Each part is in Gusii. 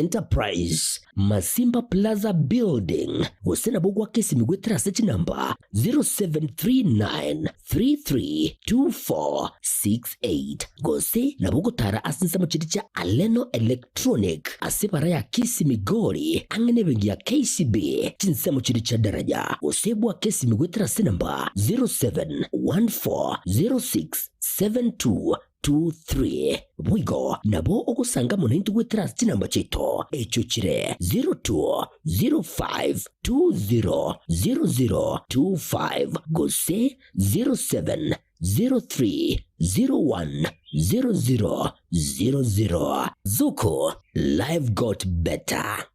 Enterprise, Masimba Plaza Building, gose nabo gwaka esimi goetera ase chinamba 0739332468 gose nabo ogotara ase ensemo chiria chia Aleno Electronic ase ebara ya Kisii Migori ang'e nebenki ya KCB chinsemo chiria chia Daraja gose bwaka esimi goetera ase enamba 07140672 23. Boigo nabo ogosanga amo naintwe goetera ase chinamba chiaito, echio chire 0205200025 gose 0703010000. Zuku, life got better.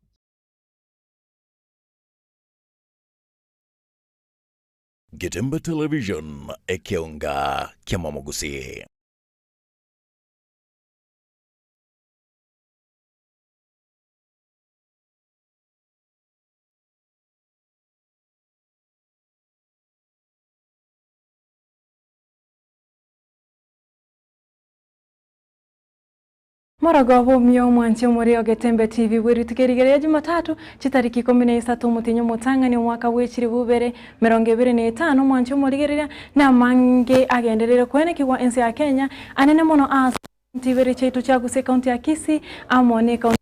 Getembe Television, ekeonga ki'amamogusii. Morogoba omuya omwanchi omore o Getembe TV bwe rituko erige ria Jumatatu, chitariki ikomi na isato omotienyi omotang'ani omwaka bwe chilifu ibere merongo ebere na etano, omwanchi omorigereria namange agendereire koenekigwa ense ya Kenya anene mono ase Ekaunti ibere chiaito chia Gusii ekaunti ya Kisii amo ne ekaunti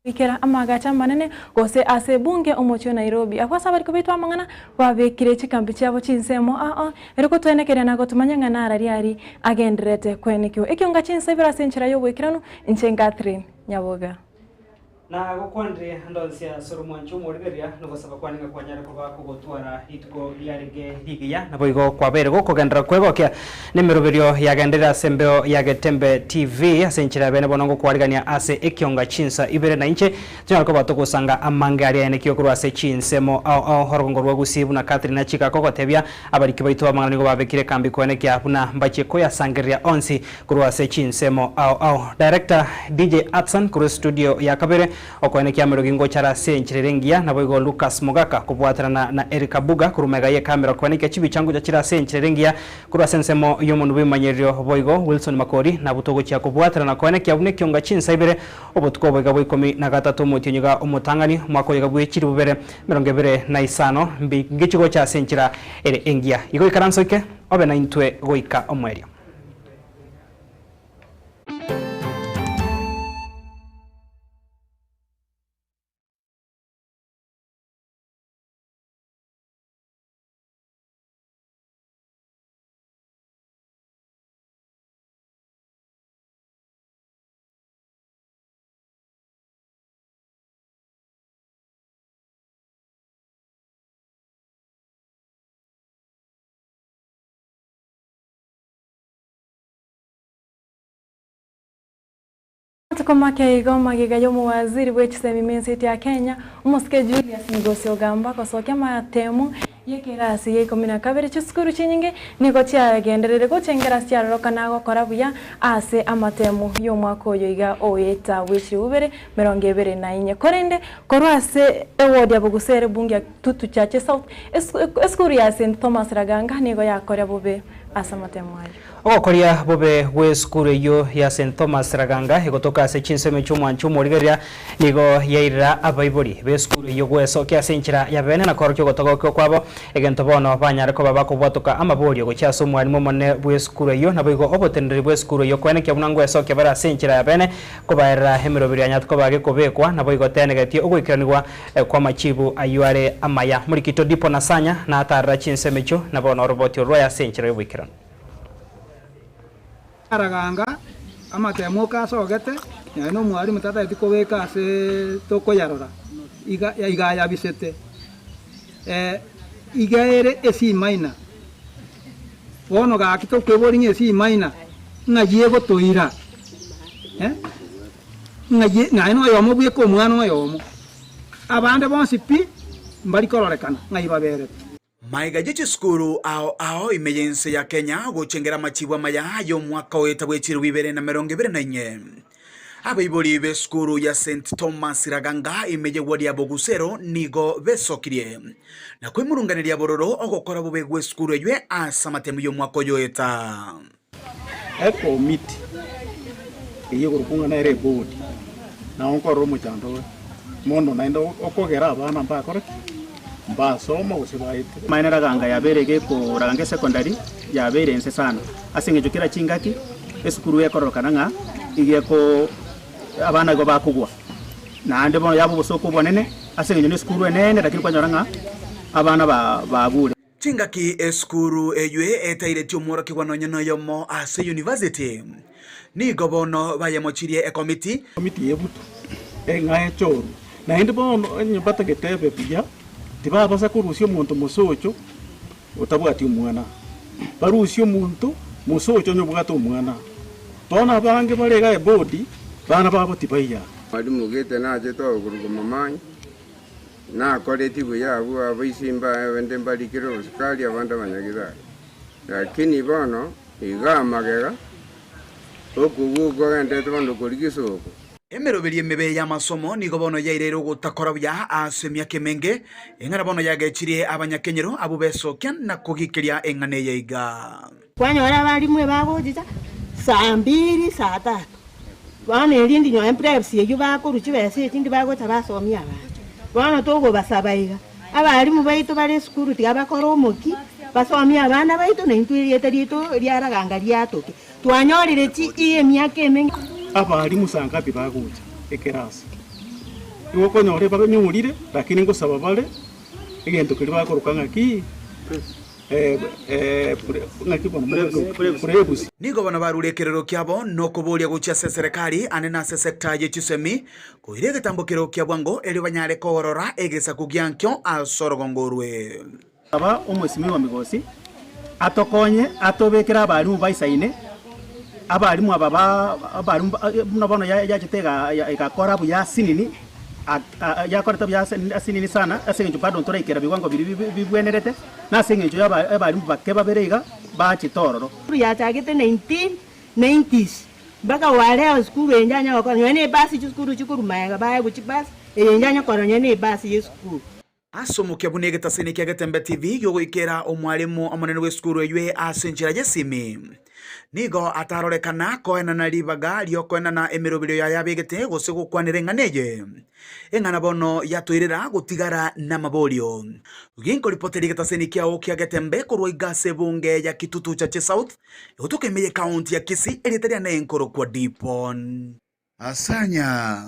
goikera amaagacho amanene gose ase ebunge omochie o Nairobi. Abwo ase abarikwa baito amang'ana babekire chikambi chiabo chinsemo ao erio gotwenekeria na gotomanya ng'a narari aria agendererete kwenekiwa. Ekionga chinsa ibere ase enchera y'oboikeranu inche Catherine Nyaboga. Na gokwanire ande onsi ase omwancho omorigereria, nogosaba kwane ng'a kwanyare koba kogotwara rituko riarenge rigiya, naboigo kwabeire gokogenderera kwegokia nemeroberio yagenderire ase embeo ya Getembe TV ase enchera ya bene bono ngokwarigania ase ekionga chinsa ibere na inche tonyare koba togosanga amange aria aenekio korwa ase chinsemo ao ao orogongo rwa Gusii buna Catherine Achika kogotebia abariki baito b'amang'ana nigo babekire ekambi koenekia buna mbachie koyasangereria onsi Korwa ase chinsemo ao ao. Director DJ Atsan korwa estudio ya kabere okoenekia amerogi ngochare ase enchera ere engiya naboigo Lucas Mogaka kobwaterana na Eric Abuga korwa magega ye camera okoenekia chibicha ngocha chire ase enchera ere engiya korwa ase ensemo yomonwe bw'ebimanyererio boigo Wilson Makori nabwo togochia kobwaterana koenekia buna ekionga chinsa ibere obotuko oboiga bwa ikomi na gatato omotienyi iga omotang'ani omwaka oyo iga bwe chilifu bibere emerongo ebere na isano mbi ngechi gocha ase enchera ere engiya igo ikaranso ike obe naintwe goika omoerio. Amatuko make igo magega y'omowaziri bw'echisemi m'enseti ya Kenya, omosike Julius Migosi Ogamba gosokia amatemu y'ekerasi gia ikomi na kabere chisukuru chinyinge nigo chiagenderire gochengera ase chiarorokana gokora buya ase amatemu y'omwaka oyo iga oeta bw'echiribu ibere merongo ebere na inye. Korende korwa ase eward ya Bogusa ere bunge ya Kitutu Chache South, esukuru ya St Thomas Raganga nigo yakoria bobe ase amatemo ayio. Ogokoria bobe gw'esukuru eyio ya St Thomas Raganga egotoka ase chinsemo chi'omwancho omorigereria nigo yairera abaibori b'esukuru eyio gwesokia ase enchera ya bene na koorokia ogotogokigwa kwabo egento bono banyare koba bakobwatoka amaborio gochia ase omwalimu omonene bw'esukuru eyio naboigo oboteneneri bw'esukuru eyio koenekia buna ngwesokia bare ase enchera ya bene kobaerera emeroberio yanyarete koba gekobekwa naboigo tenegetie ogoikeranigwa Kw'amachibu ayio are amaya. Morikito Dipo na Sanya natarera chinsemo echio, na bono oroboti orwo rwaye ase enchera y'oboikeranu. Araganga amatemo oka asogete, nonya na omwalimu tatageti kobeka ase tokoyarora, iga iga ayabisete. Iga ere esi minor. Bono gaki tokweboria ng'a esi minor ng'ai egotoira? Ng'ai naye noyomo bweka omwana oyomo, abande bonsi pi mbari kororekana ng'ai baberete. Magega ye chisukuru ao ao ime y'ense ya Kenya gochengera amachibu amaya y'omwaka oeta bw'echiribu ibere na merongo ebere na inye. Abaibori b'esukuru ya St Thomas Raganga ime y'eward ya Bogusero nigo besokirie na kwemurunganeria bororo ogokora bobe gw'esukuru eywe ase amatemu y'omwaka oyo oeta. Ekomiti eyio ekorokwa ng'a nere eboard. Nabo nkorora omochando ore mono naende okogera abana mbakore ki? Mbasoma gose baete. Amaene raganga yabeire gekoraganga esecondary yabeire ense sana ase eng'encho kera chingaki esukuru ekororokana ng'a iga eko abana igo bakogwa naende bono yaba obosooku obonene ase eng'encho na esukuru enene lakini kwanyora ng'a abana ba bagure. Chingaki esukuru eywe etairetie omworokigwa nonya noyomo ase university, nigo bono bayemochirie ekomiti. Komiti y'ebutu eng'a echorwe, naende bono onye batagete ebe buya, tibabasa korusia omonto mosocho otabwati omwana, barusie omonto mosocho onye obwate omwana. Bono abange bare iga ebodi, bana babo tibaiya. Mwalimu gete nachete ogokorokwa Momanyi, Nakoreti buya abwo abaise mbaye abande mbarikire obosikari abande abanyagitari. Lakini bono iga amagega okogwa okogenderete bono korigia isoko. Emeroberio emebe y'amasomo nigo bono yaireire ogotakora buya ase emiaka emenge, eng'ana bono yagechirie abanyakenyoro abwo besokia na kogikeria eng'ana eye iga. Kwanyora abalimu ebagochicha saa mbiri, saa tatu, bono erinde nonye preps eywo bakorwa chibesa echio bagocha basomia abana. Bono tokobasaba iga, abalimu baito bare esukuru tiga bakore omokia, basomie abana baito na intwe erieta riaito riaraganga riatoke. Twanyorire chi emiaka emenge. Abalimu saa ngapi bagocha ekerasi? Igo okonyora ebanyorire lakini ngosaba bare egento keria bakoroka ng'aki? Nigo bono barure ekerero kiabo nokoboria gochia ase eserekari ande na ase esecta ye chisemi, koira egetambo kero kia bwango erio banyare kogorora egesaku giankio ase orogongo orwe. Saba omwesimigwa Migosi atokonye atobekere abalimu baisaine, abalimu aba ba abalimu buna bono yachete egakora buya asinini. Yakorete buya ase nini sana, ase engencho bado ntoraikera biwango biria bibwenerete, na ase engencho y'abalimu bake babere iga bachete ororo. Sukuru yachagete 1990s mpaka waleo sukuru eye njanya gokora nonya ne ebasi chisukuru chikorwa magega baegwa chibasi eye njanya kora nonya ne ebasi ye esukuru. Ase omokia buna egetasini kia Getembe TV gi'ogoikera omwalimu omonene bw'esukuru eywe ase enchera y'esimi, nigo atarorekana koenana ribaga ri'okoenana emeroberio yaye abegete gose gokwanera eng'ana eye. Eng'ana bono yatoirera gotigara namaborio. Ginkoripoteria egetasini kiao kia Getembe korwa iga ase ebunge ya Kitutu Chache South, egotoka ime y'ekaunti ya Kisii, erieta riane nkorokwa Dipon. Asanya.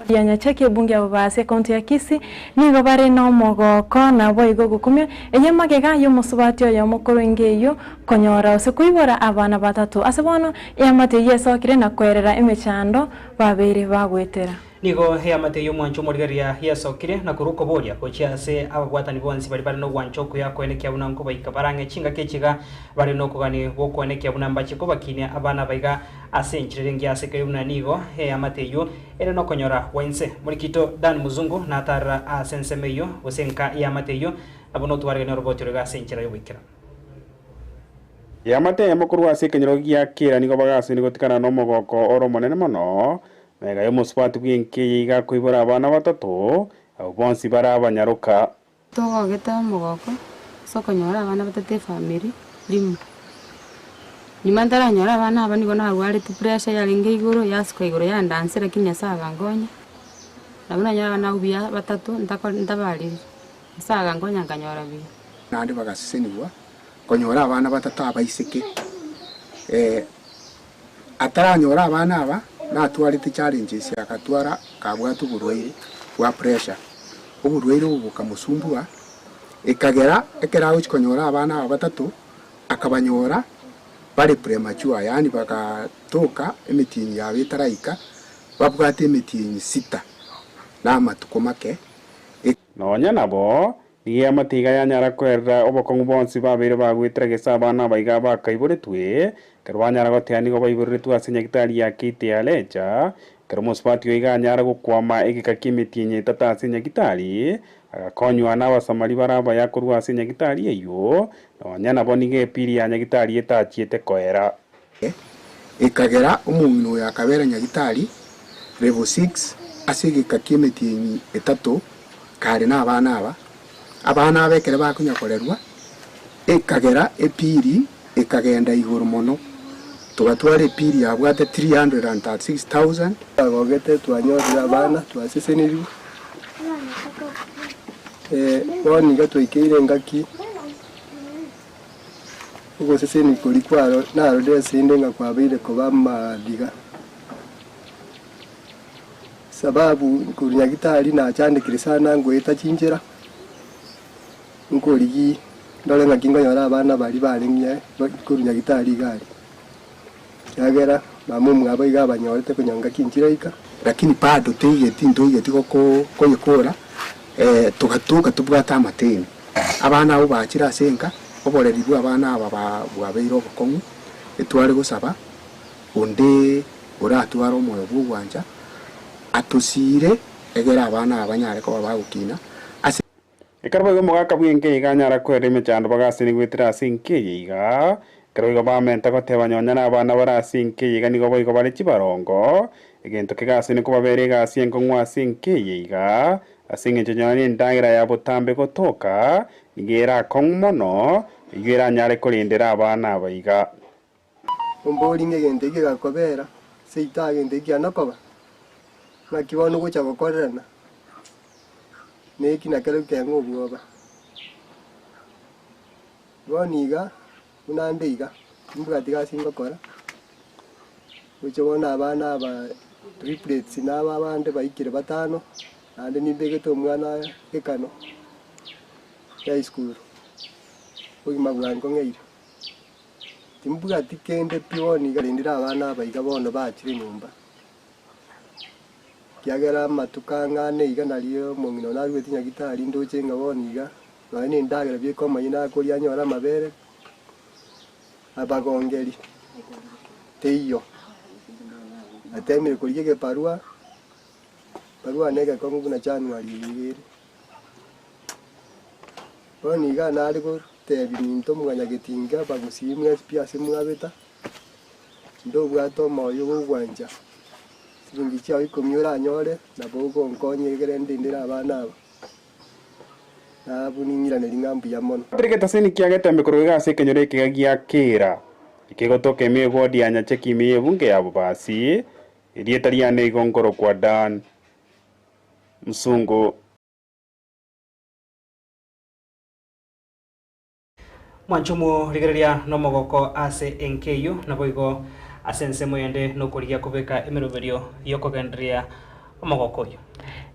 Ya Nyacheki ebunge abo ba ase ekaunti ya Kisii nigo bare nomogooko naboigo ogokumia eye magega y'omosubati oyomo korwa enga eyio konyora gose koibora abana batato ase bono eamate eyio esokire na koerera emechando babeire bagoetera. Nigo eamate y'omwancho omorigereria yesokire na korwa okoboria gochia ase ababwatani bonsi baria bare nogwancha okuya koenekia buna nkobaika barang'e chingaki echi iga bare nokogani gw'okoenekia buna mbache kobakinia abana aba iga Ase enchera ere engiya ase keria buna nigo eamate eyio ere nokonyora gwa inse. Morikito Dan Muzungu natarera ase ensemo eyio, gose enka y'eamate eyio, nabo notwaregane oroboti oro iga ase enchera y'oboikeranu. Eamate eyemo korwa ase ekenyoro gia Kera nigo bagasoire gotikana nomogoko ore omonene mono, magega y'omosubati bw'enka eye iga akoibora abana batato, abwo bonsi bare abanyaroka. Togogete omogoko ase okonyora abana batato efamiri rimo. Nyuma ntaranyora abana aba nigo narwarete pressure yarenge igoro yasuka igoro yandansia lakini Nyasaye agankonya, nabo nanyora abana abwo buya batato ntako ntabariri, Nyasaye agankonya nkanyora buya. Naende bagasesenigwa konyora abana batato abaiseke. Ataranyora abana aba, natwarete challenges agatwara kabwate oborwaire bwa pressure. Oborwaire obo bokamosumbua, ekagera ekero agochia konyora abana aba batato, akabanyora bare premature, yaani bagatoka emetienyi yabo etaraika, babwate emetienyi sita na amatuko make. Nonya nabo, Nigo eamate iga yanyara koerera obokong'u bonsi babeire bagoetera gese abana aba iga bakaiboretwe, ekero banyara gotea nigo baiboreretwe ase nyagitari ya Keite-Alecha, ekero omosubati oyo iga anyara gokwama egeka ki'emetienyi etato ase nyagitari, agakonywa n'Abasamari bare abaya korwa ase nyagitari eyio, nonya nabo nigo epiri ya nyagitari etachiete koera. Ekagera omong'ina oyo akabera nyagitari level six ase egeka ki'emetienyi etato kare nabana aba, abana aba ekero bakonya korerwa, ekagera epiri. Ekagenda igoro mono, togatwara epili yabwate 336,000. Twagogete twanyorire abana, twasesenirwe, bono iga twaikeire engaki ogosesenigwa koria kwaro narorire ase inde ng'a kwabeire koba amariga. Sababu korwa nyagitari nachandekire sana ngoeta chinchera. Nkorigia ndore ng'aki nkonyora abana baria barenge korwa nyagitari iga aria, ekiagera mama omwabo iga abanyorete konya ngaki nchiraika. Lakini bado toigeti ntoigeti koyekora, togatoka tobwate amateni. Abana abwo bachire ase enka, oboreri bwa abana aba bwabeire obokong'u, etware gosaba onde oratware omoyo bw'ogwancha, atosiire egere abana aba banyare koba bagokina ase. Ekero boigo omogaka bw'enka iga anyara kwerera emechando bagasenigwa goetera ase enka eye iga. Ekero boigo bamenta goteba nonya nabana bare ase enka eye iga nigo boigo bare chibarongo, egento kegaseni kobabera egasi enkong'u ase enka eye iga, ase engencho nonya nendagera ya botambe gotoka, nigo ere akong'u mono, eyio eranyare korendera abana aba iga. Ombori ng'a egento eke gegakobera, seito egento eke kiana koba, naki bono ogocha gokorerana, na eki nakerokio keng'u obwoba. Bono iga, buna nde iga, timbwati gasi ngokora, gocha bono abana aba triplets naba abande baikire batano, naende nimbegete omwana gekano kia esukuru, obogima bwankong'eire. Timbwati kende pi bono iga rendire abana aba iga bono bachire nyomba, ekiagera amatuko ang'ane iga nario omong'ina one aruete nyagitari ndoche ng'a bono iga nonye na endagera bieka omonyene akoria anyore amabere, abagongeri teiyo. Natemire korigia egebarua, barua na egekong'u buna January eye iga ere. Bono iga nare gotebia minto mwanyagetinga abagusii mwensi pi ase mwabeta, ndobwate omoyo bw'ogwancha siringi chiao ikomi oranyore, nabo ogonkonya egere ndindere abana aba, nabwo ning'iraneri ng'a mbuya mono. Patrick Etaseni kiagetembe korwa iga ase ekenyoro ekiga gia Kira, ekegotoka ime eward ya Nyacheki ime y'ebunge ya Bobasi, erieta riane igo nkorokwa Dan Msungu. Mwanche omorigereria nomogoko ase enka eyio, naboigo ase ensemo eyende nokorigia kobeka emeroberio y'okogendereria omogoko oyio.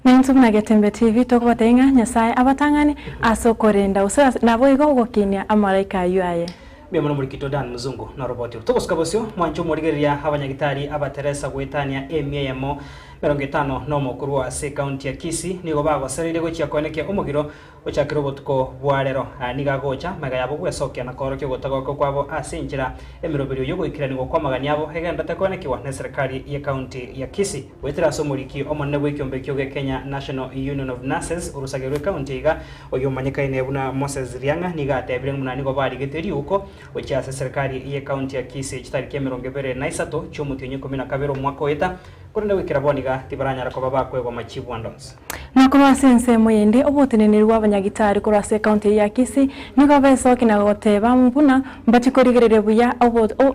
Naintwe buna Getembe TV tokobatebia ng'a Nyasae abatang'ane ase okorenda gose naboigo ogokinia amaraika ayio aye. Mbuya mono Morikito Dan Mzungu na oroboti oro. Togosuka bosio, mwanche omorigereria abanyagitari abateresa goetania emia eyemo 50 nomo korwa ase ekaunti ya Kisii nigo bagosereire gochia koenekia omogiro Gochakera obotuko bwa rero, nigo agocha magega yabo gwesokia na koorokia ogotagoka kwabo ase enchera emeroberio y'ogoikeranigwa kw'amagani abo egenderete koenekigwa neserikari y'ecounty ya Kisii. Goetera ase omoriki omonene bw'ekiombe ekio gia Kenya National Union of Nurses orosagerwe ecounty iga oyio omanyekaine buna Moses Riang'a nigo atebire buna nigo barigete riuko gochia ase eserikari y'ecounty ya Kisii chitariki 23 chi'omotienyi 12 omwaka oeta korende goikera bono iga tibaranyara koba bakoegwa machibu ande onsi. Na korwa ase ensemo eyende oboteneneri bw'abanyagitari korwa ase ekaunti eye ya Kisii nigo besokia na goteba buna mbachi korigereria buya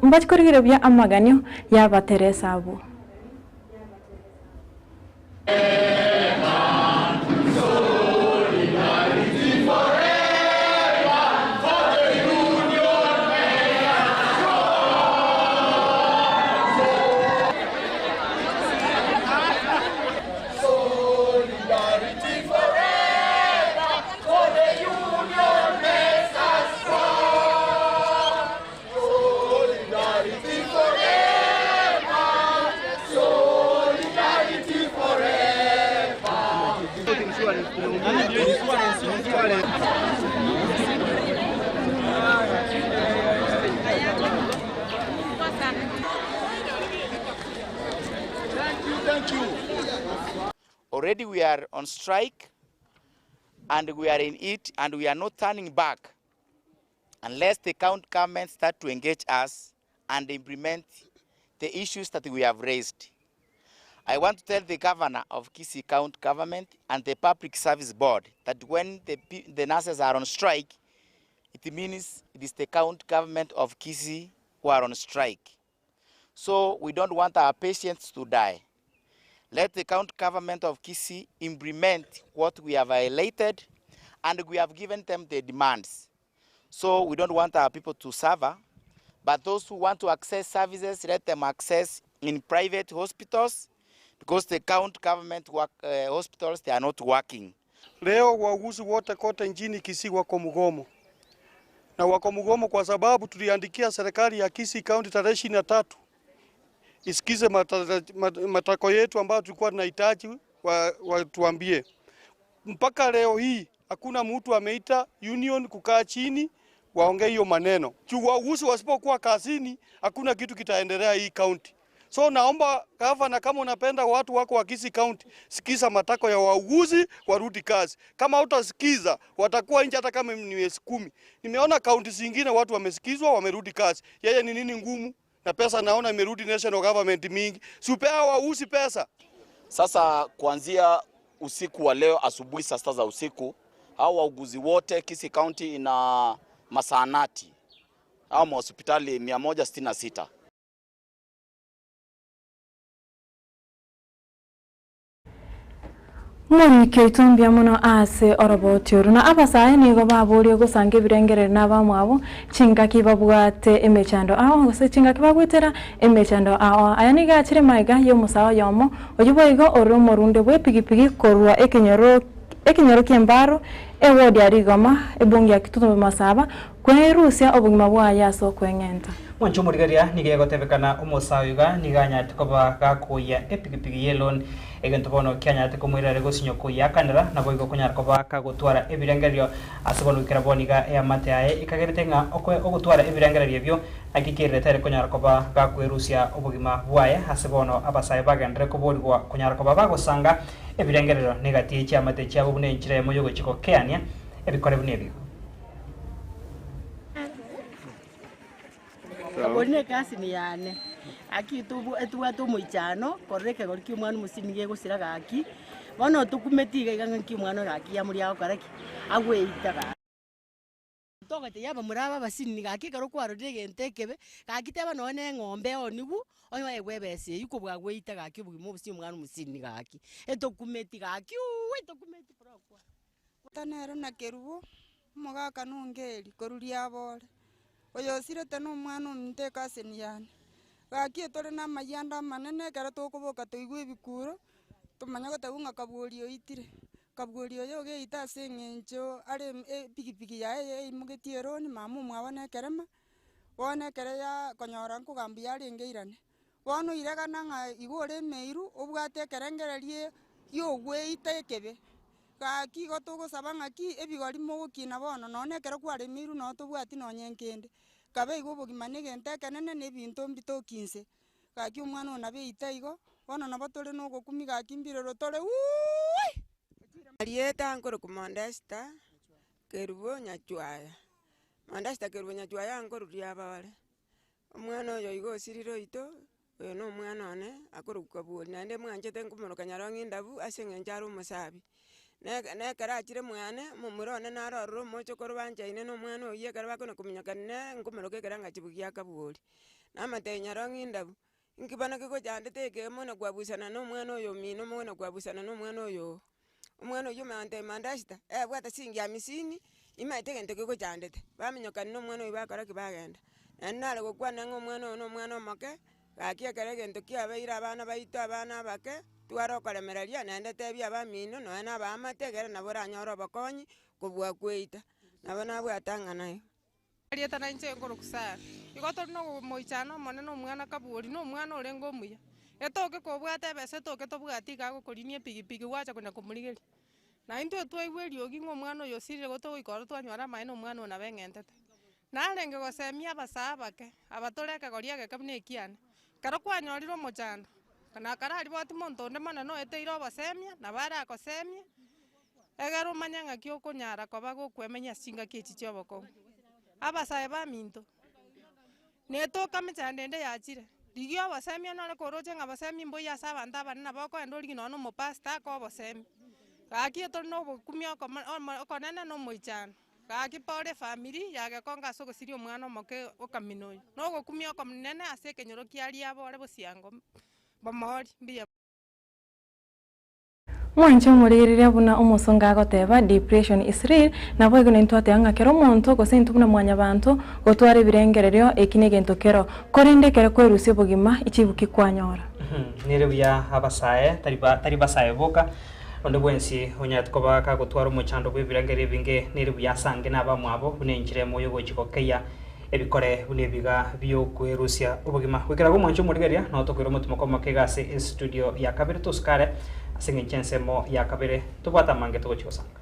mbachi korigereria buya amaganio y'abateresa abwo. Already we are on strike and we are in it and we are not turning back unless the county government start to engage us and implement the issues that we have raised. I want to tell the governor of Kisii County Government and the Public Service Board that when the, the nurses are on strike, it means it is the county government of Kisii who are on strike. So we don't want our patients to die. Let the county government of Kisii implement what we have violated and we have given them the demands. So we don't want our people to suffer, but those who want to access services, let them access in private hospitals because the county government work, hospitals, they are not working. Leo wauguzi wote kote nchini Kisii wako mgomo, na wako mgomo kwa sababu tuliandikia serikali ya Kisii County tarehe 23 isikize matako yetu ambayo tulikuwa tunahitaji watuambie. Mpaka leo hii hakuna mtu ameita union kukaa chini waongee hiyo maneno. Juu wauguzi wasipokuwa kazini hakuna kitu kitaendelea hii county. So naomba gavana, kama unapenda watu wako wa Kisii County, sikiza matako ya wauguzi warudi kazi. Kama hutasikiza watakuwa nje hata kama ni miezi 10. Nimeona kaunti zingine watu wamesikizwa wamerudi kazi. Yeye ni nini ngumu? Na pesa naona imerudi national government mingi. Si upea wauguzi pesa. Sasa kuanzia usiku wa leo asubuhi saa 6 za usiku, hao wauguzi wote Kisii County ina masaanati au mahospitali 166. Morikio itumbia muno ase oroboti oru na abasae nigo baborie gosanga ebirengereri na abamwabo chingaki babwate emechando ao gose chingaki bagwetera emechando ao aya nigo achire maiga ya omosae oyomo oywo boigo ore omorunde bwa epigipigi korwa ekenyoro ekenyoro kia embaro ewodi ya Rigoma ebunge ya Kitutu Masaba kwerusia obogima bwaye ase okweng'enta. Mwancho omorigereria nigo egotebekana omosae oiga nigo anyarete koba gakoiya epigipigi ye loan egento bono kianyarete komoirera gosinyo koiyakanera nabo igo konyara koba kagotwara ebirengererio ase bono goikera bono iga eamate yaye ekagerete ng'a ogotwara ebirengererio ebio naki kerete konyara koba gakwerusia obogima bwaye ase bono abasae bagendere koborigwa konyara koba bagosanga ebirengererio negati chiamate chiabo buna enchera emo yogochika keania ebikore buna ebio. Kabori kasi ni yane aki tubwate omoichano korora ekegori kia omwana omosini gegosira gaki bono tokumeti iga iga ng'aki omwana gaki yamori agokora ki agweita gaki togotebia abamura aba abasini gaki ekero kwarorire egento ekebe gaki teba nonye na eng'ombe oniwu onye oegwe ebesa eywo kobua gweita gaki obogima obosi omwana omosini gaki etokumeti gaki uuwe etokumeti prokwa. Nere na kerubo omogaka nongeri koruria abore oyosirete na omwana ominto ekaseni yane gaki etore na amayanda amanene ekero tokoboka toigwe ebikuro tomanye goteba ng'a kabwori oitire kabwori oyo ogeita ase eng'encho are epigipigi yaye eimogetie eroni mama omwabo na ekerema bono ekere ya konyora nkogambia yarenge irane bono oiregana ng'a igo ore emeiru obwate ekerengererie giogweita ekebe gaki igo togosaba ng'aki ebigori mogokina bono nonye ekero kwaremeiru noo tobwati nonye nkende kabe igo obogima na egento ekenene na ebinto mbitoki nse gaki omwana oyo nabo eita igo bono nabo tore na ogokumi gaki mbirero tore wuuui. Marieta nkoroku Modesta Kerubo Nyachwaya, Modesta Kerubo Nyachwaya nkoruria abare, omwana oyo igo osirire oito, oyo na omwana one akoroku Kabori naende mwanchete nkomoroka Nyarong'i endabu ase eng'encho are omosabi. Na ekero achire mwane, omomura one naro ororo omochokoro banchaine na omwana oywo ekero bakona kominyokani nere nkomoroka ekero angachibu gia Kabori. Namotebia Nyarong'i endabu, inki bono kegochandete eke mono kwabusana na omwana oyo omino mono kwabusana na omwana oyo oo. Omwana oywo omanya Modesta, ebwate shilingi hamsini, imaete egento kegochandete, baminyokani na omwana oywo bakora ki bagenda. Naende nare gokwana ng'a omwana oyo na omwana omoke, gaki ekero egento kiabeire abana baito abana abake, tware okoremereria naende tebia abamino nonye na abaamate ekere nabo oranyore obokonyi kobua kweita, nabo nabwate ang'ana igo. Erieta nainche nkoroku Sarah, igo tori na omoichano omonene omwana Kabori na omwana orenge omuya. Etoke kobwate ebesa etoke tobwati iga agokorinia epigipigi gwacha konya komorigeria. Na intwe twaigwa eriogi ng'a omwana oyo osirire gotogoika oro twanyora amaene omwana oyo nabo eng'entete. Narenge gosemia abasae abake, aba tore ekegori egeke buna ekiane, ekero kwanyorire omochando, na kararibwati monto onde mono noeteire obosemia, nabo arakosemie, egere omanye ng'aki okonyara koba gokwemenya ase chingaki echi chia obokong'u. Abasae baminto, netoka mechando ende yachire, rigia obosemia nore koroche ng'a bosemia mboiyo ase abanto abanene nabo okoenda origie nonye na omopastor akoe obosemia. Gaki etore na obokumia okome omo okonene na omoichano. Gaki pore efamiri ya Gekongo ase ogosiria omwana omoke okamina oyo, na ogokumia okonene ase ekenyoro kia riabore bosiango bomori. Mbuya. Mwanche omorigereria buna omosongo agoteba, depression is real, naboigo naintwe twateba ng'a kera omonto gose intwe buna mwanyabanto gotwara ebirengererio eki negento kero, korende ekero kwerusia obogima ichibuki kwanyora. Nere buya abasae, tari ba tari basae boka, onde bwensi onyarete koba kagotwara omochando bw'ebirengererio ebinge, nere buya asange nabamwabo buna enchera emo y'ogochia gokeyia ebikore buna ebiga bi'okwerusia obogima. Goikera agwo omwanche omorigereria, nao tokoira omotimoko omoke iga ase estudio ya kabere tosukare ase eng'encho ensemo ya kabere tobwate amange togochia gosanga.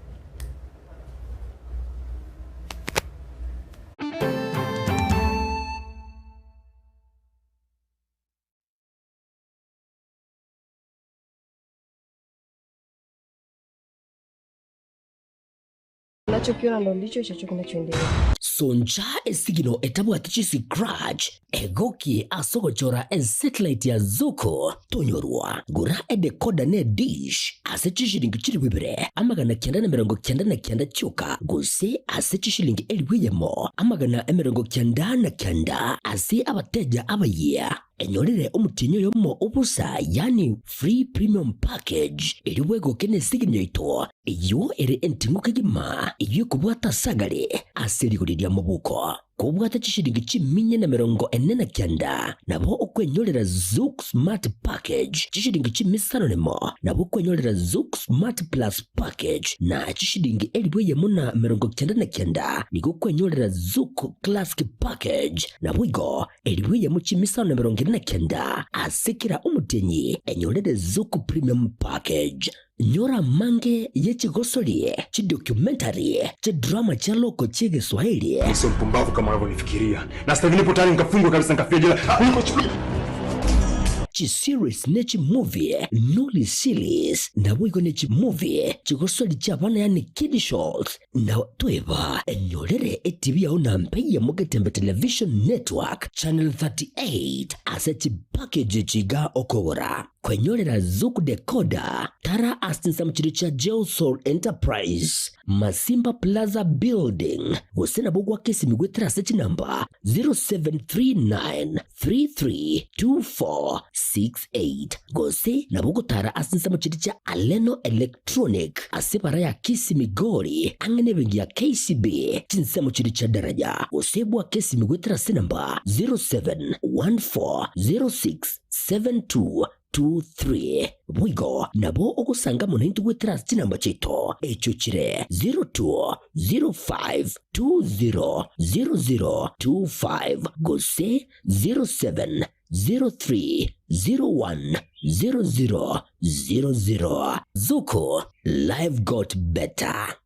Unachokiona ndo ndicho ichocho kinachoendelea. Soncha esigino etabwati chiscratch, egokie ase ogochora esatellite ya Zuku, tonyorwa, gora edecoder ne dish ase chishilingi chilifu ibere, 999 chioka gose ase chishilingi 1,999 ase abateja abayia. Enyorere omotienyi oyomo o bosa, yaani free premium package, erio bwegoke nesigini yaito, eyio ere enting'u kegima, eyio ekobwata ase agare ase rigori ria mobuko. Kobwate chishilingi chiminya na 49, nabo okwenyorera Zuku Smart Package, chishilingi chimisano nemo, nabo okwenyorera Zuku Smart Plus Package, na chishilingi 1099 nigo okwenyorera Zuku Classic Package. Naboigo 1000 chimisano na 49 ase kera omotienyi enyorere Zuku Premium Package. Nyora amange ye chigosori, chidocumentary, chidrama chia loko chi'Egeswahili. Mimi sio mpumbavu kama unavyonifikiria. Na sasa hivi nipo tayari nikafungwe kabisa nikafia jela. Kuliko Chiseries ne chimovie, Noli Series, naboigo ne chimovie, chigosori chi'abana yaani kiddie shows, Na tweba enyorere etibi yao na mpe ya Mugetembe Television Network Channel 38 ase chipackage echi iga okogora. Kwenyorera Zuku Decoder, tara ase chinsemo chiria chia Geosol Enterprise, Masimba Plaza Building, gose nabo gwaka esimi goetera ase chinamba 0739 332468 gose nabo ogotara ase ensemo chiria chia Aleno Electronic ase ebara ya Kisii Migori ang'e nebenki ya KCB chinsemo chiria chia Daraja gose bwake esimi goetera ase enamba 07140672 23. Boigo nabo ogosanga amo naintwe goetera ase chinamba chiaito, echio chire 0205200025 gose 0703010000. Zuku, life got better.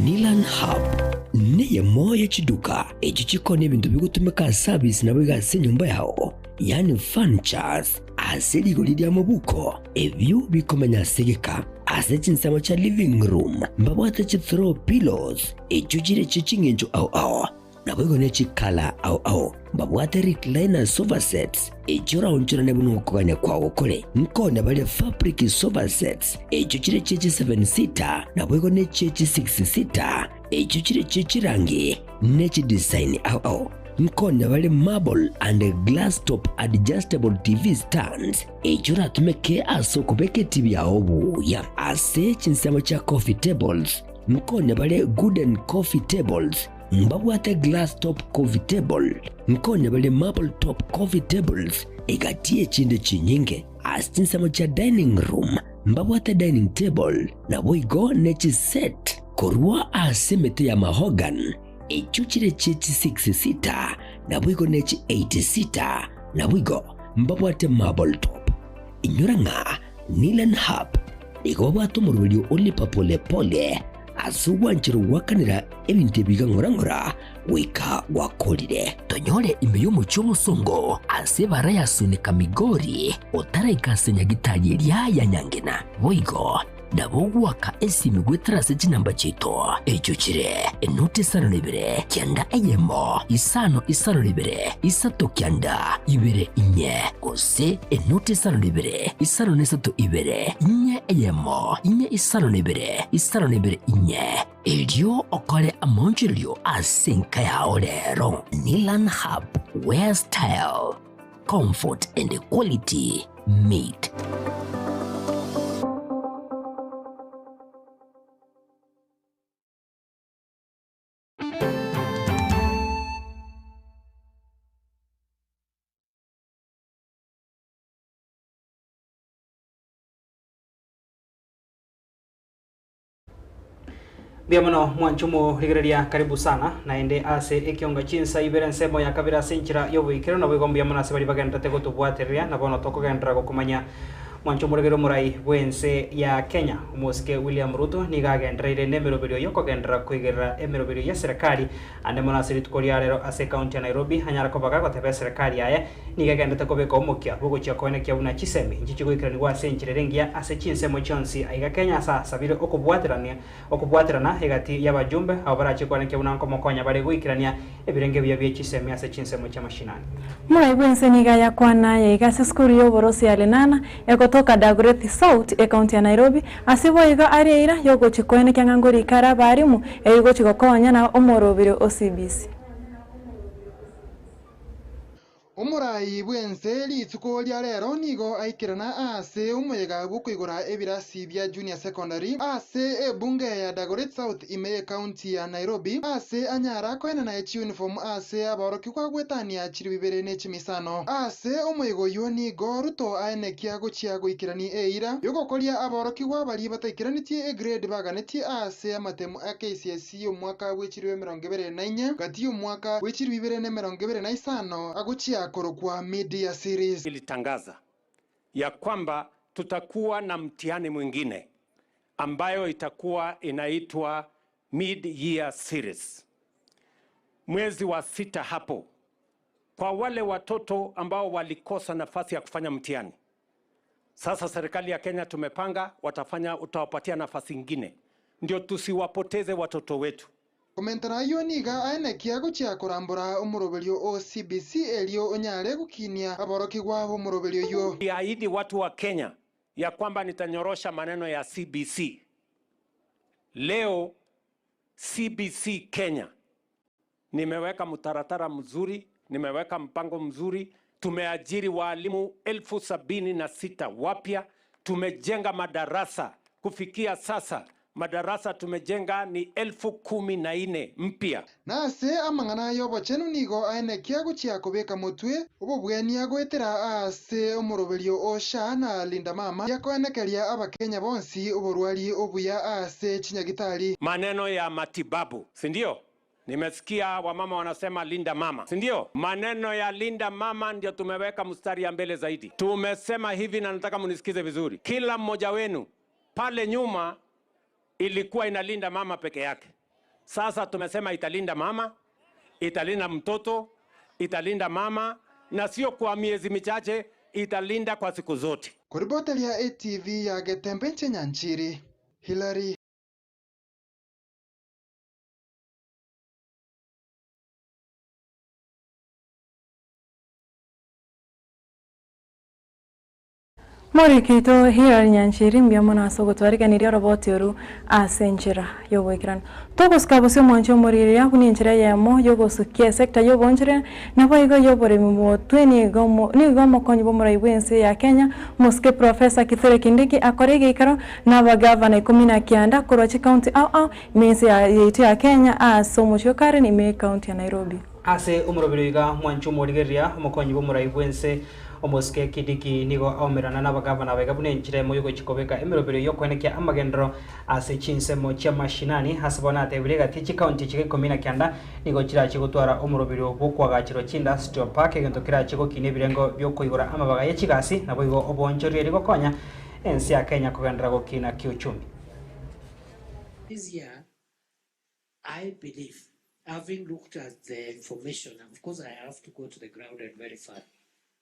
Nilan Hub neyemo ye chiduka echio chikoonia ebinto bigotumeka ase abisi naboigo ase enyomba yao, yaani furnitures, ase rigori ria mobuko, ebio bikomenya ase egeka. Ase chinsemo chia living room mbabwate chi throw pillows echio chire chie ching'encho ao ao. Naboigo ne chikala ao ao mbabwate recliner sofa sets, echio oraonchorane buna okogania kwao kore. Nkonya bare fabric sofa sets, echio chire chie chi seven seater, naboigo ne chie chi six seater, echio chire chie chirangi ne chidesign ao ao. Nkonya bare marble and glass top adjustable TV stands, echio oratumeke ase okobeka etibi yao buya. Ase chinsemo chia coffee tables, nkonya bare gooden coffee tables, Mbabwate glass top coffee table, nkonya bare marble top coffee tables, egati y'echinde chinyinge. Ase chinsemo chia dining room mbabwate dining table, naboigo ne chiset korwa ase emete ya mahogany, echio chire chie chi six seater, naboigo ne chi eight seater, naboigo mbabwate marble top. Inyora ng'a Nilan Hub nigo babwate omoroberio o lipa pole pole ase ogwancherwa gwakanera ebinto ebi iga ng'ora ng'ora goika gwakorire. Tonyore ime y'omochie omosongo ase ebara ya Sunika Migori otaraika ase nyagitari eria ya Nyangena. Boigo. Nabo ogoaka esimi goetera ase chinamba chiaito, echio chire, enoti isano na ibere, kianda eyemo, isano isano na ibere, isato kianda, ibere inye, gose enoti isano na ibere, isano na isato ibere, inye eyemo, inye isano na ibere, isano na ibere inye. Erio okore amaonchorerio ase enka yao rero. Nilan Hub, where style, comfort and quality meet. Mbuya mono mwanche omorigereria karibu sana naende ase ekionga chinsa ibere ensemo ya kabere ase enchera y'oboikeranu naboigo mbuya mono ase baria bagendererete gotobwatereria na bono tokogenderera gokomanya mwanche omorigereria omorai bw'ense ya Kenya omosike William Ruto nigo agendereire nemeroberio yokogenderera koigerera emeroberio y'eserekari ande mono ase rituko ria rero ase ekaunti ya Nairobi anyare koba gagoteba eserekari yaye Nigo egenderete kobeka omokia bw'ogochia koenekia buna chisemi inche chigoikeranigwa ase enchera ere engiya ase chinsemo chionsi aiga Kenya ase asabire okobwaterania okobwaterana egati y'abajumbe abwo barachie koenekia buna nkomokonya bare goikerania ebirenge ebiya bie chisemi ase chinsemo chi'amashinani. Morai bw'ense nigo ayakwana aya iga ase esukuru y'oborosi ya Lenana egotoka Dagoretti South, ekaunti ya Nairobi, ase boigo aria eira y'ogochia koenekia ng'a ngorika are abarimu eyio gochia gokonya na omorobiri o CBC. Omorai bw'ense rituko ria rero nigo aikerana ase omoyega bw'okoigora ebirasi bia Junior Secondary ase ebunge ya Dagoretti South ime y'ecounty ya Nairobi ase anyara koenana echiuniform ase abaorokigwa goetania chilifu ibere ne chimisano. Ase omoyega oyio nigo Ruto aenekia gochia goikerani eira y'ogokoria abaorokigwa baria bataikeranetie egrade baganetie ase amatemu a KCSE. Y'omwaka bw'echilifu 24, gati y'omwaka bw'echilifu 2025 agochia korokwa Mid-Year Series. Ilitangaza ya kwamba tutakuwa na mtihani mwingine ambayo itakuwa inaitwa Mid-Year Series mwezi wa sita hapo, kwa wale watoto ambao walikosa nafasi ya kufanya mtihani. Sasa serikali ya Kenya tumepanga watafanya, utawapatia nafasi ingine ndio tusiwapoteze watoto wetu. Komentana ayio nigo aenekia gochia korambora omoroberio o CBC erio onyare gokinia aborokigwa b'omoroberio oyio. Niliahidi watu wa Kenya ya kwamba nitanyorosha maneno ya CBC. Leo CBC Kenya nimeweka mtaratara mzuri, nimeweka mpango mzuri. Tumeajiri waalimu 76,000 wapya, tumejenga madarasa kufikia sasa madarasa tumejenga ni 14,000 mpya. Na ase amang'ana y'obochenu nigo aenekia gochia kobeka motwe obobwenia goetera ase omoroberio o SHA na Linda Mama yakoenekeria Abakenya bonsi oborwari obuya ase chinyagitari. Maneno ya matibabu, si ndio? Nimesikia wamama wanasema linda mama, si ndio? Maneno ya linda mama ndio tumeweka mstari ya mbele zaidi. Tumesema hivi na nataka munisikize vizuri. Kila mmoja wenu pale nyuma ilikuwa inalinda mama peke yake. Sasa tumesema italinda mama, italinda mtoto, italinda mama na sio kwa miezi michache, italinda kwa siku zote. Koriboteria ATV ya Getembe inche Nyanchiri, Hillary. Moriki oito Hillary Nyanchiri mbuya mono ase ogotwariganiria oroboti oru ase enchera y'oboikeranu. Togosuka bosio omwancho omorigereria buna enchera eyemo y'ogosukia esector y'oboonchoreria naboigo y'oboremi motwe nigo nigo omokonyi bw'omorai bw'ense ya Kenya Omosike Professor Kithure Kindiki akore egeikaro na abagavana 19 korwa chicounty ao ao ime y'ense yaito ya Kenya ase omochie o Karen ime y'ecounty ya Nairobi. Ase omoroberi oiga mwanche omorigereria, omokonyi bw'omorai bw'ense, omosike Kindiki nigo aomerana nabagavana abaiga buna enchera emo y'ogochia kobeka emeroberio y'okoenekia amagenderero ase chinsemo chi'amashinani. Ase bono atebirie egati chikaunti chiga 19 nigo chirachie gotwara omoroberio bw'okoagachirwa chiindustrial park, egento kerachie gokinia ebirengo bi'okoigora amabaga ye chigasi naboigo oboonchoreria rigokonya ense ya Kenya kogenderera gokina kiuchumi. This year, I believe, having looked at the information, of course I have to go to the ground and verify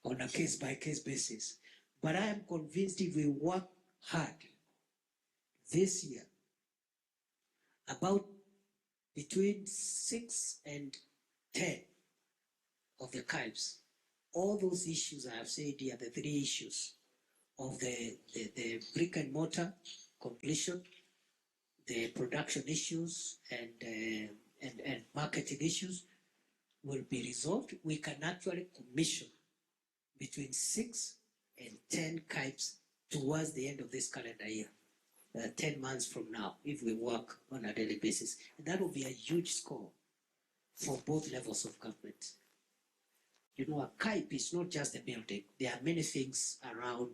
on a case-by-case basis, but I am convinced if we work hard, this year, about between 6 and 10 of the KIPES, all those issues I have said here, the three issues of the, the, the brick and mortar completion, the production issues, and, and, and marketing issues will be resolved. We can actually commission between 6 and 10 KIPES towards the end of this calendar year, 10 months from now, if we work on a daily basis. And that will be a huge score for both levels of government. You know, a KIPE is not just a building. There are many things around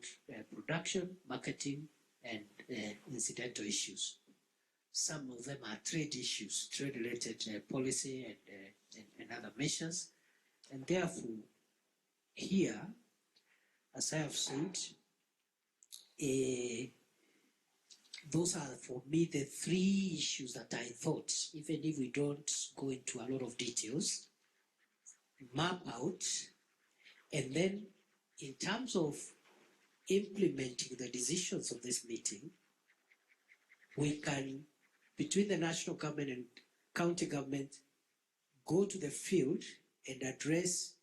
production, marketing, and incidental issues. Some of them are trade issues, trade-related policy and, and, and other measures. And therefore, here, as I have said, those are for me the three issues that I thought, even if we don't go into a lot of details, map out, and then in terms of implementing the decisions of this meeting, we can, between the national government and county government, go to the field and address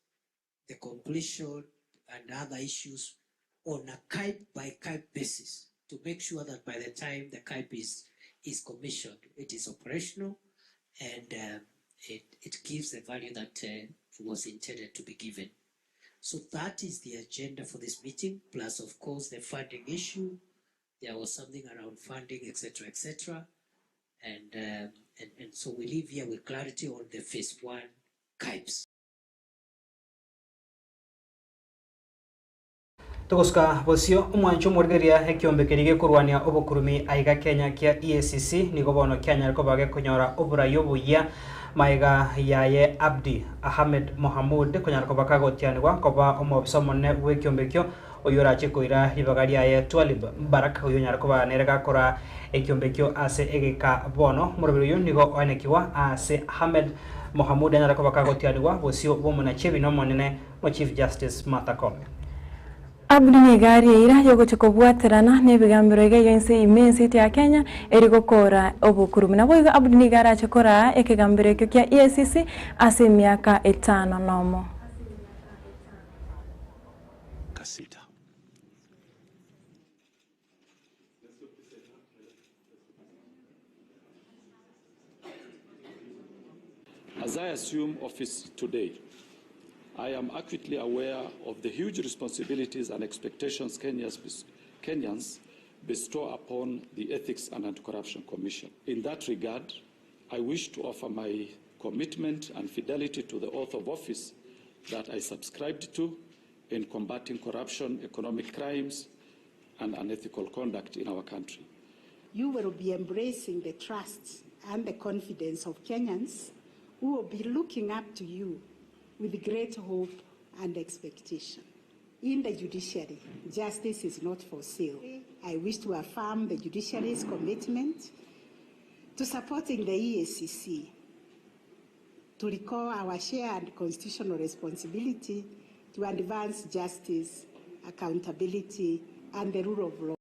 the completion and other issues on a CAIP by CAIP basis to make sure that by the time the CAIP is, is commissioned, it is operational and it, it gives the value that was intended to be given. So that is the agenda for this meeting, plus of course the funding issue. There was something around funding, etc., etc. And, and, and so we leave here with clarity on the phase one CAIPs. Togosuka bosio omwancho omorigereria ekiombe keria gekorwania obokurumi aiga Kenya kia EACC nigo bono kianyare koba gekonyora oborai obuya maiga yaye Abdi Ahmed Mohamud konyara koba kagotianigwa koba omobisa omonene bwa ekiombe ekio oyo orache koira ribaga riaye Twalib Mbarak oyo onyare koba nere gakora ekiombe ekio ase egeka bono omoroberi oyo nigo oenekiwa ase Ahmed Mohamud anyare koba kagotianigwa bosio bwa omonachebi na omonene mo Chief Justice Martha Koome. Abdi nigo eira yogocha kobwaterana na ebigambero iga iga ense ime ense ya Kenya eri gokora obokurumi nabo igo Abdi nigo arache koraa ekegambero ekio kia EACC ase emiaka etano nomo. Kasita. As I assume office today, I am acutely aware of the huge responsibilities and expectations Kenyans, Kenyans bestow upon the Ethics and Anti-Corruption Commission. In that regard, I wish to offer my commitment and fidelity to the oath of office that I subscribed to in combating corruption, economic crimes, and unethical conduct in our country. You will be embracing the trust and the confidence of Kenyans who will be looking up to you with great hope and expectation. In the judiciary, justice is not for sale. I wish to affirm the judiciary's commitment to supporting the EACC, to recall our shared constitutional responsibility to advance justice, accountability, and the rule of law.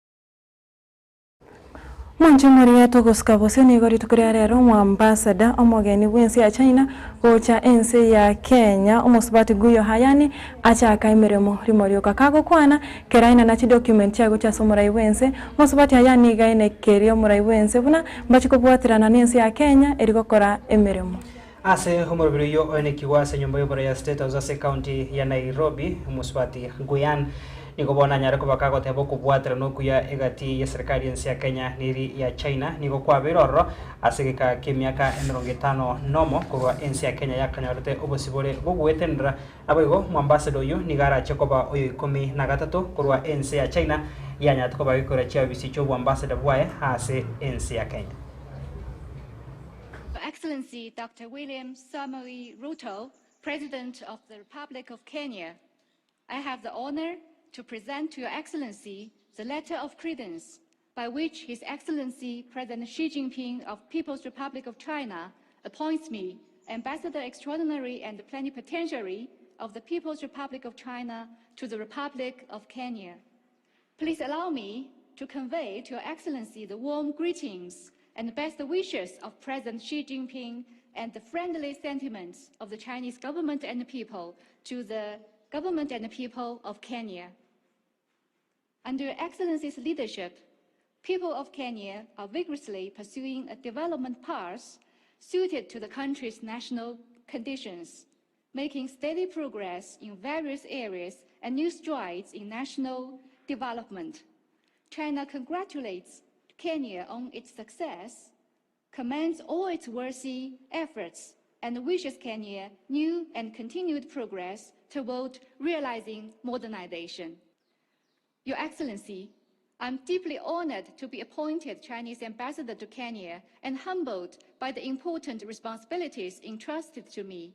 Mwancho moriya togosuka bosio nigo rituko ria rero omwambasada omogeni bwa ense ya China gocha ense ya Kenya omosubati Guyo Hayani achaka emeremo rimorioka kagokwana keraina na chidocument chiagocha ase omorai bwa ense omosubati Hayani iga aenekeria omorai bwa ense buna mbachikobwaterana na ense ya Kenya erigokora emeremo. Ase omoroberi oyo oenekiwa ase enyomba y'obora ya State House ase county ya Nairobi omosubati Guyan nigo bono anyare koba kagoteba okobwaterana okuya egati ya serikali ense ya Kenya neri ya China nigo kwabeire ororo ase egeka kia emiaka emirongo etano nomo korwa ense ya Kenya yakanyorete obosibore bogwetenera nabo igo omwambassador oyo nigo arache koba oyo ikomi na gatato korwa ense ya China yanyarete koba gekora chiabisi chia obwambassador bwaye ase ense ya Kenya. Your Excellency Dr. William Samoei Ruto, President of the Republic of Kenya, I have the honor to present to Your Excellency the letter of credence by which His Excellency President Xi Jinping of People's Republic of China appoints me Ambassador Extraordinary and Plenipotentiary of the People's Republic of China to the Republic of Kenya. Please allow me to convey to Your Excellency the warm greetings and best wishes of President Xi Jinping and the friendly sentiments of the Chinese government and people to the government and people of Kenya. Under Your Excellency's leadership, people of Kenya are vigorously pursuing a development path suited to the country's national conditions, making steady progress in various areas and new strides in national development. China congratulates Kenya on its success, commends all its worthy efforts, and wishes Kenya new and continued progress toward realizing modernization. Your Excellency, I'm deeply honored to be appointed Chinese ambassador to Kenya and humbled by the important responsibilities entrusted to me.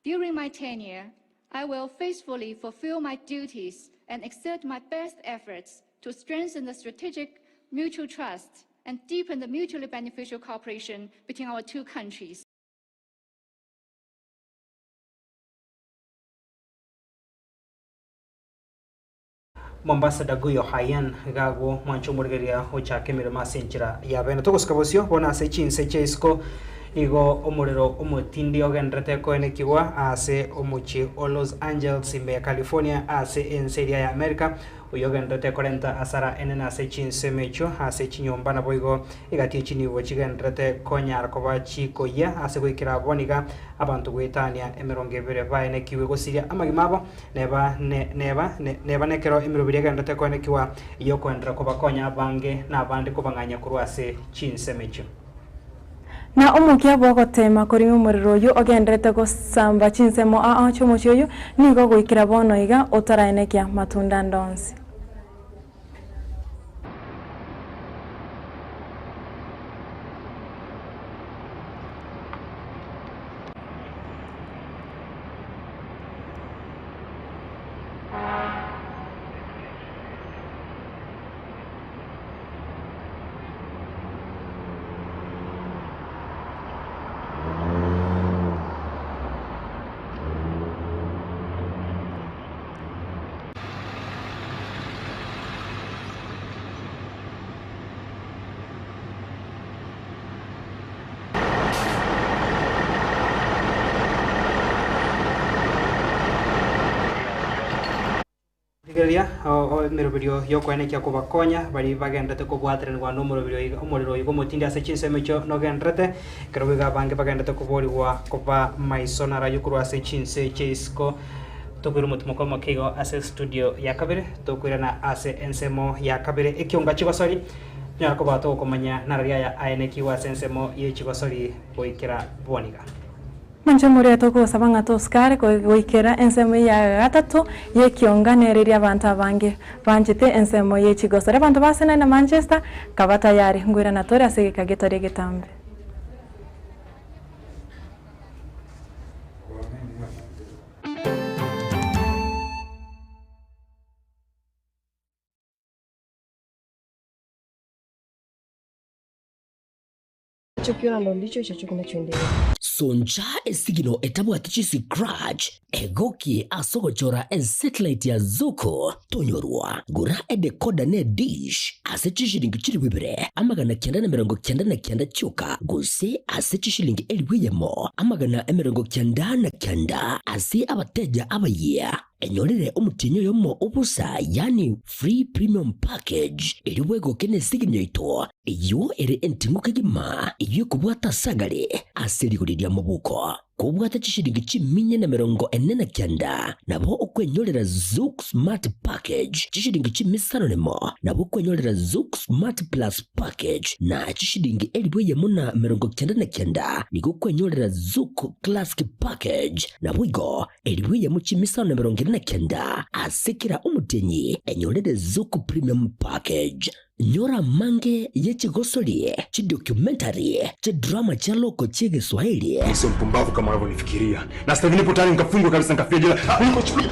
During my tenure, I will faithfully fulfill my duties and exert my best efforts to strengthen the strategic mutual trust and deepen the mutually beneficial cooperation between our two countries. Mombasa Daguyo Hayan iga agwo mwanche omorigereria ochake emeremo ase enchera ya bene. Togosika bosio bono ase chinse chia isiko nigo omorero omotindi ogenderete koenekigwa ase omochie o Los Angeles ime ya California ase ense eria ya America oyio ogenderete korenta asara enene ase chinsemo echio ase chinyomba naboigo egati echinibo chigenderete konyara koba chikoyia ase goikera bono iga abanto goetania emerongo ebere baenekiwe gosiria amagima abo Neba ne, neba ne, neba nekero emeroberi egenderete koenekiwa y'okoenderera kobakonya abange na abande kobang'anyia korwa ase chinsemo echio. Na omokia bw'ogoteema korima omorero oyio ogendererete gosamba chinsemo ao chi'omochie oyio, nigo goikera bono iga otaraenekia matunda ande onsi. Rigereria emeroberio y'okoenekia kobakonya baria bagenderete kobwateranigwa nomoroberio oiga omorero oiga omotindi ase chinsemo echio nogendererete, ekero boigo abange bagenderete koborigwa koba maiso narayio korwa ase chinse chia isiko. Tokoira omotimoko omoke igo ase estudio ya kabere, tokoirana ase ensemo ya kabere ekionga chigosori, tonyare koba togokomanya nararia aya aenekigwe ase ensemo ye chigosori goikera boniga. Inche moria togosaba ng'a tosikare goikera ensemo ya gatato y'ekionga nere eria abanto abange banchete ensemo ye chigosori. Abanto ba Arsenal na Manchester kaba tayari ngoirana tore ase egeka getari egetambe. Unachokiona ndo ndicho hicho kinachoendelea. Soncha esigino etabwati chiscratch, egokie ase ogochora esatellite ya Zuku tonyorwa. Gora edecoder ne edish ase chishilingi chilifu ibere 999 chioka gose ase chishilingi 1,000 999 ase abateja abayia. Enyorere omotienyi oyomo obosa yaani free premium package erio bwegoke nesigini yaito eyio ere enting'u kegima eyio ekobwata ase agare ase rigori ria mobuko. Kobwate chishilingi chiminya na 49 nabo okwenyorera Zuku Smart Package chishilingi chimisano nemo nabo okwenyorera Zuku Smart Plus Package na chishilingi 1,099 nigo okwenyorera Zuku Classic Package naboigo 1,000 chimisano na 49 ase kera omotienyi enyorere Zuku Premium Package. Nyora amange ye chigosori, chidocumentary, chidrama chia loko chi'Egeswahili. Mimi sio mpumbavu kama unavyonifikiria. Na sasa hivi nipo tayari nikafungwe kabisa nikafia jela. Kuliko chukulia.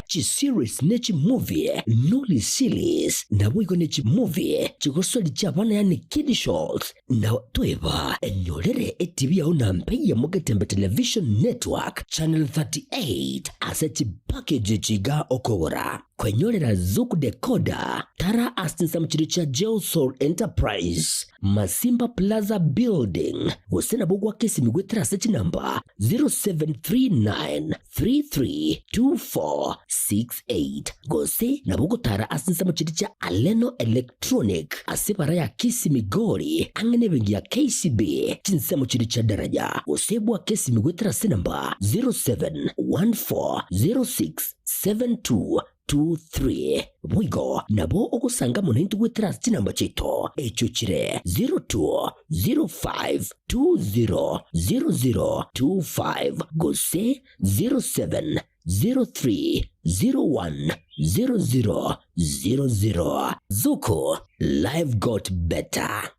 Chiseries ne chimovie, Noli Series, naboigo ne chimovie chigosori chi'abana yaani kiddie shows, Na toeba enyorere etibi yao na mpe ya Mugetembe Television Network Channel 38 ase chi. Chipackage echi iga okogora, kwenyorera Zuku Decoder, tara ase chinsemo chiria chia Geosol Enterprise, Masimba Plaza Building, gose nabo goaka esimi goetera ase chinamba 0739332468 gose nabo ogotara ase chinsemo chiria chia Aleno Electronic ase ebara ya Kisii Migori ang'e nebenki ya KCB chinsemo chiria chia Daraja gose bwake esimi goetera ase enamba 0714067223. Boigo nabo ogosanga amo naintwe goetera ase chinamba chiaito echio chire 0205200025 gose 0703010000. Zuku, life got better.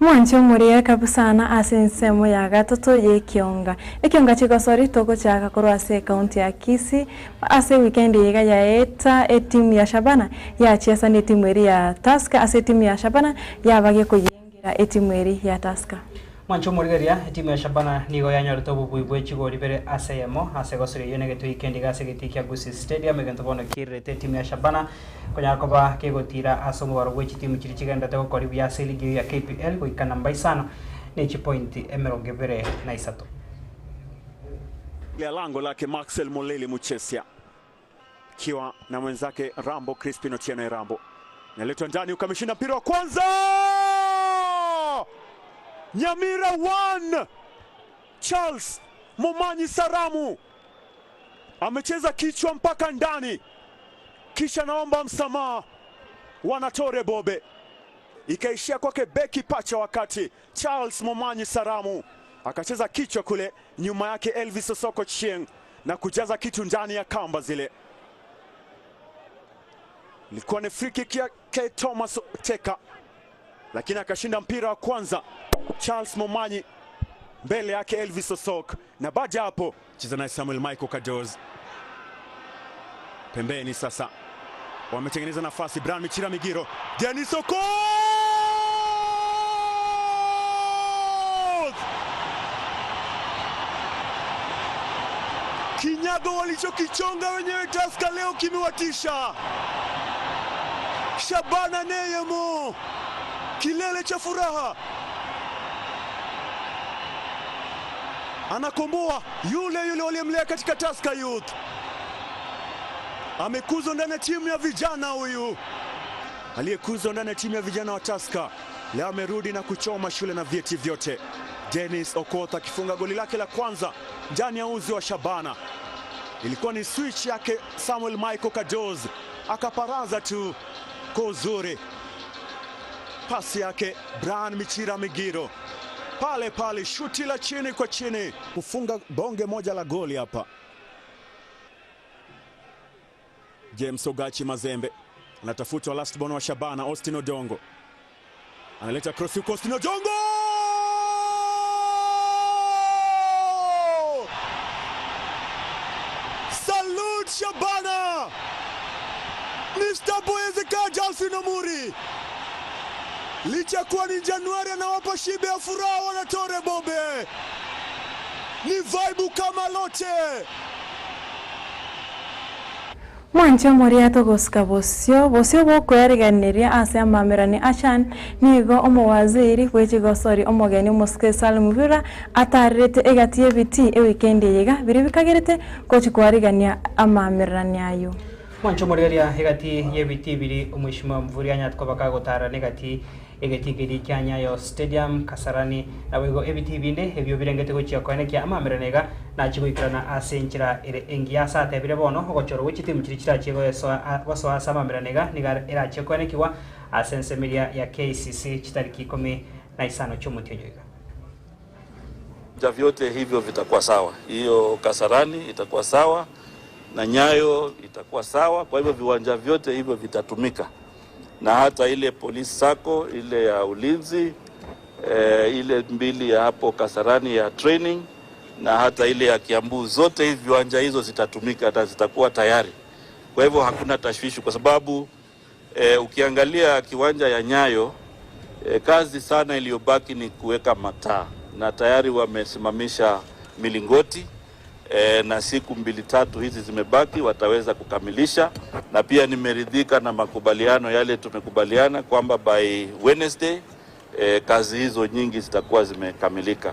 Mwanche omoriere kabisa na ase ensemo ya gatato y'ekionga. Ekionga chigosori togochaka korwa ase ekaunti ya Kisii ase weekend iga yaeta etimu ya Shabana yachiesa na etimu eri ya Tusker ase etimu ya Shabana yaba gekoyengera etimu eri ya Tusker. Mwanche omorigereria, etimu ya Shabana nigo yanyorete obobui bwe chigori bere ase eyemo ase egosoria eyio negetwe weekend iga ase egetii kia Gusii Stadium egento bono kiirerete etimu ya Shabana Konyara koba kegotira ase omobaro bwe chitimu chiria chigenderete gokora buya ase eligi eyio ya KPL goika namba isano ne chipointi 23. Ya lango lake Maxwell Moleli Muchesia akiwa na mwenzake Rambo Crispin Otieno Rambo, naletwa ndani, ukameshinda mpira wa kwanza Nyamira 1 Charles Momanyi Saramu amecheza kichwa mpaka ndani, kisha naomba msamaha wanatore Bobe, ikaishia kwake beki pacha, wakati Charles Momanyi Saramu akacheza kichwa kule nyuma yake Elvis Osoko Chieng na kujaza kitu ndani ya kamba zile. Ilikuwa ni free kick ya K Thomas Teka, lakini akashinda mpira wa kwanza Charles Momanyi mbele yake Elvis Osok, na baada ya hapo cheza naye Samuel Michael Kadoz pembeni. Sasa wametengeneza nafasi, Brian Michira Migiro, Dennis Okoth! Kinyago walichokichonga wenyewe Tusker leo kimewatisha. Shabana Neyemo, kilele cha furaha, anakomboa yule yule waliyemlea katika Tusker Youth. Amekuzwa ndani ya timu ya vijana huyu, aliyekuzwa ndani ya timu ya vijana wa Tusker, leo amerudi na kuchoma shule na vyeti vyote. Dennis Okoth akifunga goli lake la kwanza ndani ya uzi wa Shabana. Ilikuwa ni switch yake Samuel Michael Kadoz, akaparaza tu kwa uzuri, pasi yake Brian Michira Migiro pale pale, shuti la chini kwa chini, kufunga bonge moja la goli hapa. James Ogachi Mazembe anatafutwa last born wa Shabana, Austin Odongo analeta cross huko, Austin Odongo! Salute Shabana! Mr. Boyezeka Jalfin Omuri, licha kuwa ni Januari, anawapa shibe ya furaha wanatore Bobe, ni vibe kama lote. Mwanche omoria togosika bosio, bosio bokoeregeneria ase amamerani achan nigo omowaziri bwe chigosori omogeni omosike Salim Mvurya atarerete egati y'ebiti ewikendi eye iga biria bikagerete gochi kwarigania amamerani ayo. Mwanche omorigeria egati y'ebiti biri omweshimiwa Mvurya anyate koba kagotarana egati egeti keria kia Nyayo Stadium Kasarani naboigo ebiti binde ebio birengete gochia koenekia amamerano iga nachie goikerana ase enchera ere engiya ase atebire bono ogochorwa gwe chitimu chiria chirachie goesoa gosoa ase amamerano iga nigo erachie koenekigwa ase ensemo eria ya KCC chitariki ikomi na isano chi'omotienyi oiga. Viwanja vyote hivyo vitakuwa sawa, hiyo Kasarani itakuwa sawa na Nyayo itakuwa sawa. Kwa hivyo viwanja vyote hivyo vitatumika, na hata ile polisi sako ile ya ulinzi eh, ile mbili ya hapo Kasarani ya training na hata ile ya Kiambu, zote hizi viwanja hizo zitatumika na zitakuwa tayari. Kwa hivyo hakuna tashwishi kwa sababu eh, ukiangalia kiwanja ya Nyayo eh, kazi sana iliyobaki ni kuweka mataa na tayari wamesimamisha milingoti e, na siku mbili tatu hizi zimebaki wataweza kukamilisha, na pia nimeridhika na makubaliano yale tumekubaliana kwamba by Wednesday e, kazi hizo nyingi zitakuwa zimekamilika.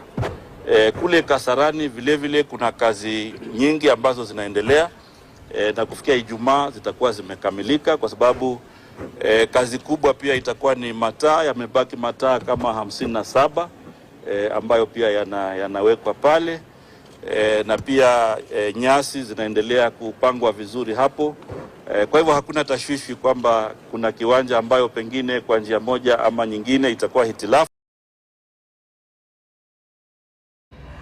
E, kule Kasarani vile vile kuna kazi nyingi ambazo zinaendelea e, na kufikia Ijumaa zitakuwa zimekamilika kwa sababu e, kazi kubwa pia itakuwa ni mataa, yamebaki mataa kama 57 e, ambayo pia yana, yanawekwa pale e, na pia e, nyasi zinaendelea kupangwa vizuri hapo e, kwa hivyo hakuna tashwishi kwamba kuna kiwanja ambayo pengine kwa njia moja ama nyingine itakuwa hitilafu.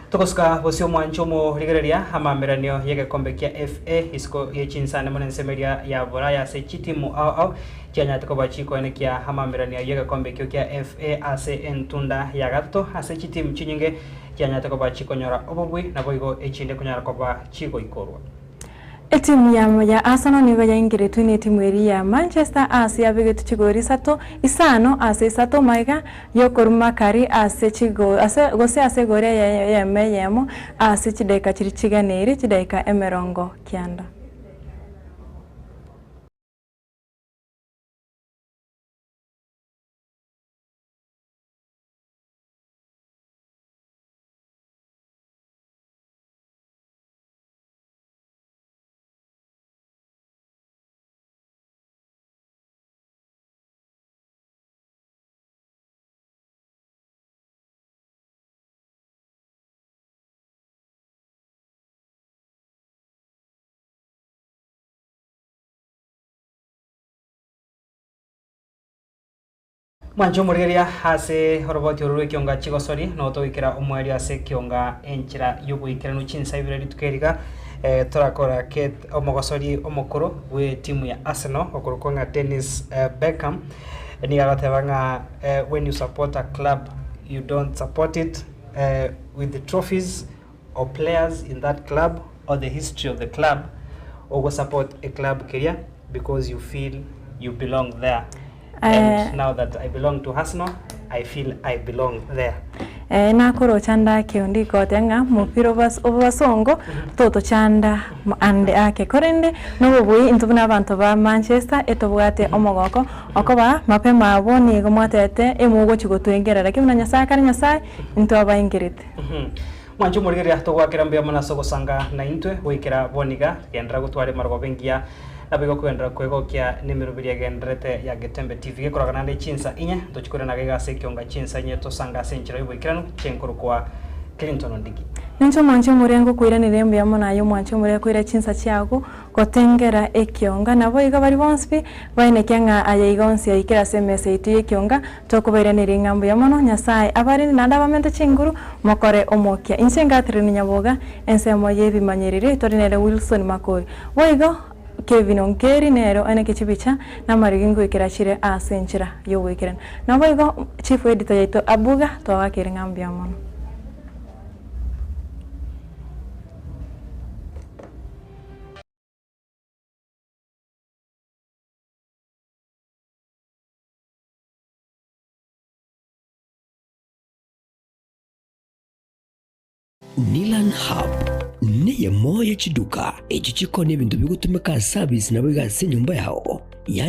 Togosuka bosio omwancho omorigereria amameranio ya egekombe kia FA isiko ye chinsane mono ensemo eria ya Buraya ase chitimu ao ao chianyarete koba chikoenekia amameranio ya egekombe ekio kia FA ase entunda ya gatato ase chitimu chinyinge chianyarete koba chikonyora obobui nabo igo echinde konyara koba chigoikorwa. Etimu ya, ya Arsenal nigo yaingiretwe na etimu eria ya Manchester ase yabegetwe chigori isato isano ase isato maiga yokoruma kari ase chigo ase gose ase egori eye eyemo eyemo ase chidaeka chiria chiganeire chidaeka emerongo kianda. Mwanche omorigereria ase oroboti oru rw'ekionga chigosori, nogo togoikera omoerio ase ekionga enchera y'oboikeranu chinsa ibere rituko eri iga, eh, torakora Kate omogosori omokoro bw'etimu ya Arsenal okorokwa ng'a Dennis eh, Bergkamp nigo agoteba ng'a eh, when you support a club you don't support it eh, with the trophies or players in that club or the history of the club ogosupport eclub keria because you feel you belong there Eh. and now that I belong to Arsenal I feel I belong there. Eh, nakorocha ndake onde ikote ng'a mopira obas obasongo totochanda ande ake korende nobobui intwe buna abanto ba Manchester etobwate omogoko okoba mapema abwo nigo mwatete emogochi gotwengerera lakini buna Nyasaye akare Nyasaye intwe abaingerete. Mwanche omorigereria togoakera mbuya mono ase ogosanga naintwe goikera bono iga, genderera gotwara emarogoba engiya, naboigo kogenderera kwegokia nemeroberi egendererete ya Getembe TV. Gekoraga naende chinsa inye, ntochi koirana iga ase ekionga chinsa inye tosange ase enchera y'oboikeranu chenkorokwa Clinton Ondigi. Ninche omwanche omoria ngokoiraneria mbuya mono aye omwanche omoria koira chinsa chiago gotengera ekionga. Naboigo baria bonsi pi baenekia ng'a aya iga onsi aikire ase emesa yaito y'ekionga, tokobairaneria ng'a mbuya mono, Nyasae abarende naende abamente chinguru, mokore omokia. Inche Catherine Nyaboga, ensemo y'ebimanyererio tore nere Wilson Makori. Boigo Kevin Onkeri nere oeneke chibicha na amarigi ngoikera chire ase enchera y'ogoikerana. Naboigo Chief Editor yaito Abuga twagakeire ng'a mbuya mono. Nilan Hub neyemo ye chiduka echio chikoonia ebinto bigotumeka ase service naboigo ase enyomba yao, yaani.